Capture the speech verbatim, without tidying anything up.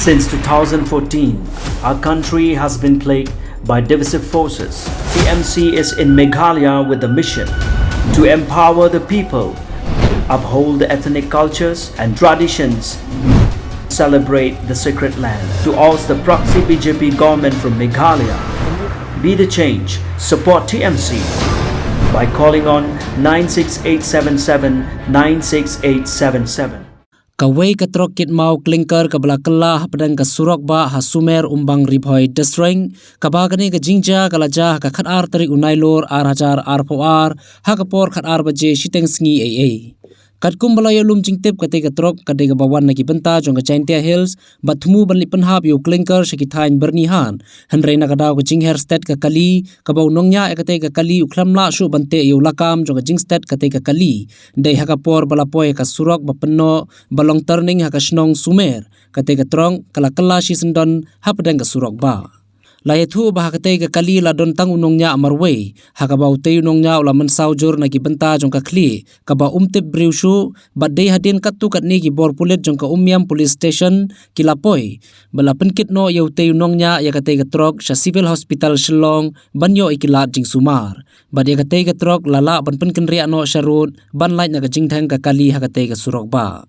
Since two thousand fourteen, our country has been plagued by divisive forces. T M C is in Meghalaya with the mission to empower the people, uphold the ethnic cultures and traditions, celebrate the sacred land, to oust the proxy B J P government from Meghalaya. Be the change, support T M C by calling on nine six eight seven seven nine six eight seven seven. Kawei ka trok kit maw clinker kaba la kylla hapdeng ka surok bah ha Sumer Umbang Ri Bhoi District, kaba kane ka jingjia ka la jia ha ka khatar tarik u Nailur ar hajar arphew ar, ha ka por khatar baje shiteng sngi eiei. Katkum ba la ïoh lum jingtip, kata ka trok ka dei kaba wan na ki bynta jong ka Jaintia Hills, ba thmu ban leit pynhap ïa u clinker sha ki thaiñ Byrnihat. Hynrei na ka daw ka jingher stet ka kali, kaba u nongñiah ïa kata ka kali u khlem lah shuh ban teh ïa u lakam jong ka jingstet kata ka kali. Dei ha ka por ba la poi ha ka surok ba pynnoh ba long turning ha ka shnong Sumer, kata ka trok ka la kylla shisyndon hapdeng ka surok bah. La ïathuh ba ha kata ka kali la don tang u nongñiah marwei, ha kaba utei u nongñiah u la mynsaw jur na ki bynta jong ka khlieh, kaba um tip briew shuh, bad dei hadien katto katne ki bor pulit jong ka Umiam Police Station ki la poi, ba la pynkit noh ïa utei u nongñiah ïa kata ka trok sha Civil Hospital Shillong ban ïoh ïa ki lad jingsumar. Bad ïa kata ka trok la lah ban pynkynriah noh sha rud ban lait na ka jingdheng ka kali ha kata ka surok bah.